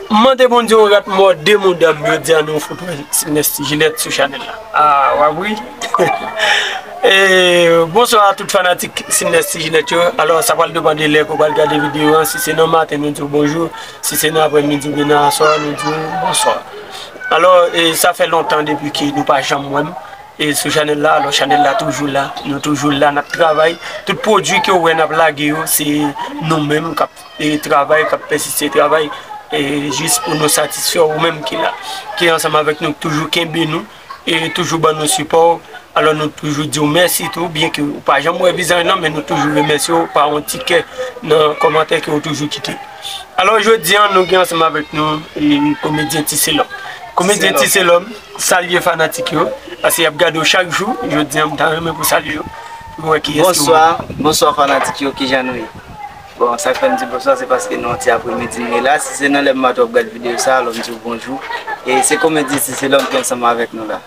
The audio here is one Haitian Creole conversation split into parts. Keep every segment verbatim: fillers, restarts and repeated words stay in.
M mande Bondye yon rat mò de mouda m, jodi a nou fout wè Silnès Ti Jilèt sou chanèl la. Ah, w ap ri. E, bonswa a tout fanatik Silnès Ti Jilèt yo. Alò, sa pral depann de lè ke w pral gade videyo an. Si se nan maten, nou di w bonjou. Si se nan aprèmidi oubyen nan aswè, nou di w bonswa. Alò, e, sa fè lontan depi ke nou pa janm wè m. E sou chanèl la, alò chanèl la toujou la, nou toujou la, n ap travay. Tout pwodui ke w wè n ap lage yo, se nou menm k ap, e, travay, k ap pèsiste travay, e, jis pou nou satisfè ou menm ki la, ki ansanm avèk nou, toujou kenbe nou, e toujou ban nou sipò. Alò nou toujou di w mèsi tou, byen ke ou pa janm wè vizaj lan, men nou toujou remèsye w pa yon ti kè nan kòmantè ke w toujou kite. Alò jodi a, nou gen ansanm avèk nou, e, komedyen Ti Selòm. Komedyen Ti Selòm, salye fanatik yo, paske y ap gade w chak jou. Jodi a, m ta renmen pou w salye yo, pou wè kiyès ke w ye. Bonswa, bonswa fanatik yo, kijan nou ye? Bon, sa k fè m di bonswa, se paske nan yon ti aprèmidi nou ye la. Si se nan lè m maten w ap gade videyo sa, alò m di w bonjou. E se komedyen Ti Selòm ki ansanm avèk nou la.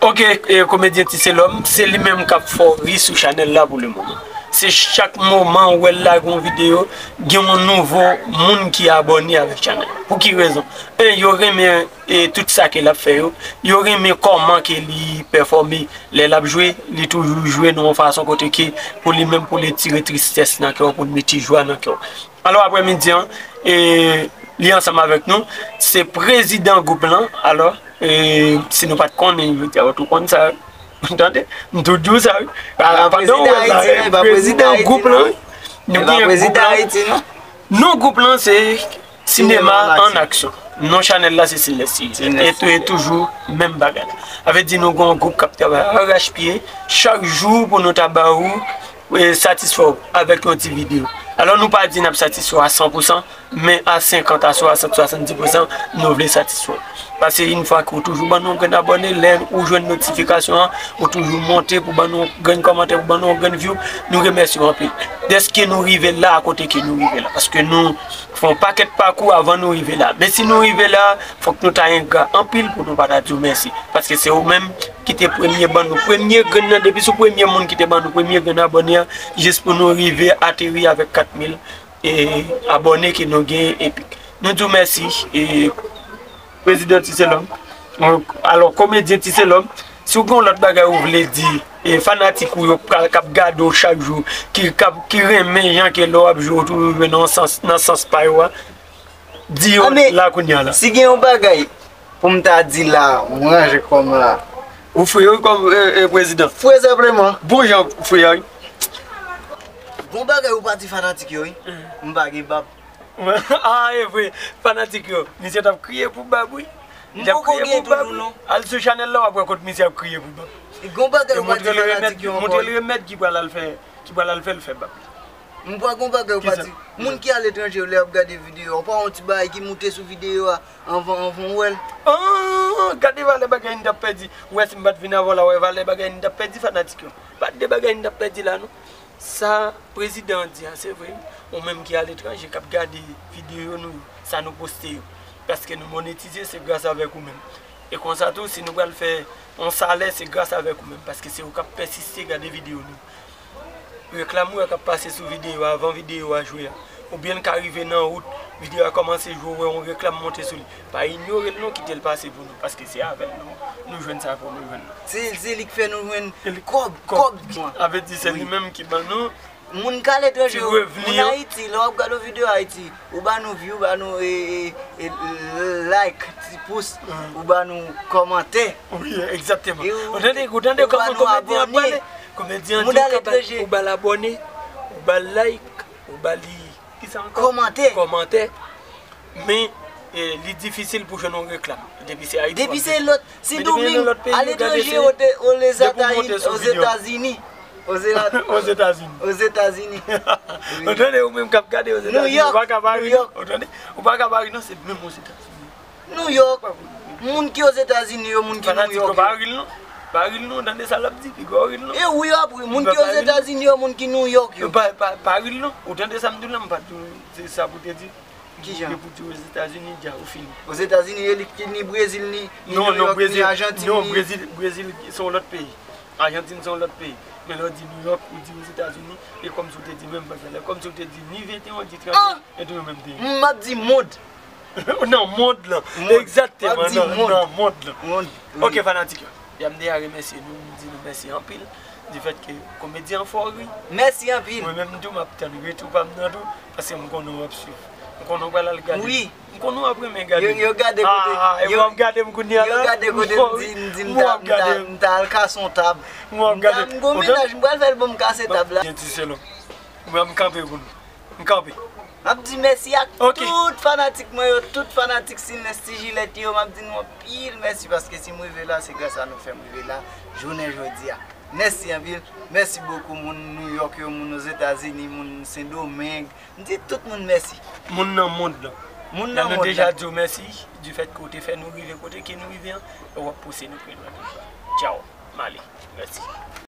Ok, e, komedyen Ti Selòm, se li menm k ap fè w ri sou chanèl la pou le moman. Se chak moman ou wè l lage yon videyo, gen yon nouvo moun ki abòne avèk chanèl la. Pou ki rezon? En, yo renmen, e, tout sa ke l ap fè yo. Yo renmen kòman ke li pèfòme lè l ap jwe. Li toujou jwe nan yon fason kote ke pou li menm, pou li tire tristès nan kè w, pou l mete jwa nan kè w. Alò, aprèmidi an, e, li ansanm avèk nou, se prezidan gwoup lan. Alò, e, si nou pa t konnen, jodi a, ou tou konn sa. Tande? M tou di w sa, wi. A, pandan w wè l la, e, prezidan gwoup lan, wi. Nou gen gwoup lan. Non gwoup lan, se Sinema an aksyon. Non chanèl la, se Silnès Ti Jilèt. E tou, e toujou menm bagay la. Sa vle di nou gen yon gwoup k ap travay arachpye chak jou pou nou ta ba ou, e, satisfè w avèk yon ti videyo. Alò, nou pa di n ap satisfè w a san pou san, men a senkant, a swasant, swasanndis pou san, nou vle satisfè w. Paske yon fwa ke w toujou ban nou yon grenn abòne, lè ou jwenn notifikasyon an, ou toujou monte pou ban nou yon grenn kòmantè, pou ban nou yon grenn view, nou remèsye w anpil. Dèske nou rive la, kote ke nou rive la. Paske nou fè yon pakèt pakou avan nou rive la. Men si nou rive la, fòk nou ta engra anpil pou nou pa ta di w mèsi. Paske se ou menm ki te premye ban nou premye grenn nan, depi sou premye moun ki te ban nou premye grenn abòne an, jis pou nou rive ateri avèk kat mil, e, abòne ke nou gen epi. Nou di w mèsi, e, prezidan Ti Selòm. Alò, komedyen Ti Selòm, si w gen yon lòt bagay ou vle di, e, fanatik ou yo k ap gade w chak jou, ki, k ap, ki renmen jan ke lè w ap jwe, ou toujou jwe nan sans, nan sans pa yo a, di yo la kounye a la. Si gen yon bagay pou m ta di la, m ranje kò m la. Ou fre wi kòm, e, e, prezidan. Fre senpleman. Bon jan fre a wi. Gon bagay ou pa di fanatik yo wi. M pa gen bab. Ah, e vre. Fanatik yo. Misye t ap kriye pou bab wi. Li t ap kriye pou bab wi. Al sou chanèl la, w ap wè kot misye ap kriye pou bab. Gon bagay ou pa di fanatik yo ankò. Montre l remèd ki pral al fè, ki pral al fè l fè bab. M pa gon bagay ou pa di. Moun ki aletranje yo lè y ap gade videyo a, ou pa wè yon ti bagay ki moute sou videyo a anvan, anvan w wè l? Ah, gade valè bagay n t ap pèdi. Ou wè si m pa t vin avan w la, w wè valè bagay n t ap pèdi fanatik yo. Pa t de bagay n t ap pèdi la non. Sa prezidan an di a, se vre wi. Ou menm ki aletranje, k ap gade videyo nou yo, sa nou poste yo. Paske nou monetize, se gras avèk ou menm. E konsa tou, si nou pral fè yon salè, se gras avèk ou menm, paske se ou k ap pèsiste gade videyo nou. Reklam ou wè k ap pase sou videyo a, avan videyo a jwe a. Oubyen l ka rive nan wout, videyo a kòmanse jwe, ou wè yon reklam monte sou li. Pa inyore l non, kite l pase pou nou, paske se avè l nou, nou jwenn sa pou nou jwenn la. Se, se li k fè nou jwenn kòb, kòb, kòb. Sa vle di se li menm ki ban nou ti revni yo. Moun k aletranje yo, moun Ayiti, lè w ap gade yon videyo Ayiti, ou ba nou view, ou ba nou, e, e, e, like, ti pous, ou ba nou kòmantè. Wi, egzakteman. Ou tande, ou tande kòman komedyen an pale? Komedyen an di ou ba l abòne, ou ba l like, ou ba li, kisa ankò? Kòmantè. Kòmantè. Men, e, li difisil pou jwenn yon reklam. Depi se Ayiti w ap viv. Depi se lòt, si Domeng, aletranje, Ozetazini. Ozetazini. Ozetazini. Ou tande, ou menm k ap gade Ozetazini, ou pa ka pa ri non. Ou tande? Ou pa ka pa ri non, se menm Ozetazini. Nouyòk. Moun ki Ozetazini yo, moun ki Nouyòk yo. Fanatik yo pa ri l non. Pa ri l non, tande sa l ap di, piga w ri l non. E wi, w ap ri. Moun ki Ozetazini yo, moun ki Nouyòk yo. Pa, pa, pa ri l non. Ou tande sa m di w la, m pa t di w se sa pou te di. Kijan? Ou te pou di Ozetazini, dja, ou fini. Ozetazini, e li ki ni Brezil, ni, ni Nouyòk, ni Ajantin, ni. Non, non, Brezil, non, Brezil, Brezil se yon lòt peyi. Ajantin se yon lòt peyi. Men lè w di Nouyòk, ou di Ozetazini, e kòmsi w te di menm bagay la. Kòmsi w te di ni venteyen, di trannteyen, e tou yo menm te ye. M ap di mond. Nan mond lan. Egzakteman, nan mond lan. Ok, fanatik yo. Yamde a remèsye nou, m di nou mèsi anpil. Di fèt ke komedyen an fè w ri. Mèsi anpil. Mwen menm tou, m ap tann retou pa m nan tou, paske m konnen w ap swiv. M konnen w pral al gade. Wi. M konnen w ap renmen gade. Yo, yo gade kote. Ah, e yo, w ap gade m kounye a la. Yo gade kote m di, m di m ta, m ta, m ta al kase yon tab. M ta, m gon mennaj, m pral fè l pou m kase tab la. Gen ti selon. Mwen, m kanpe pou nou. M kanpe. M ap di mèsi ak tout fanatik mwen yo, tout fanatik Silens Ti Jilèt yo, m ap di nou anpil mèsi paske si m rive la, se gras a nou fè m rive la, jounen jodi a. Mèsi anpil. Mèsi bokou moun New York yo, moun Ozetazini, moun Sendomeng. M di tout moun mèsi. Moun nan mond lan. Moun nan mond lan. Nou deja di w mèsi, di fèt ke w te fè nou rive kote ke nou rive an, e w ap pouse nou pi lwen toujou. Tchaw. M ale. Mèsi.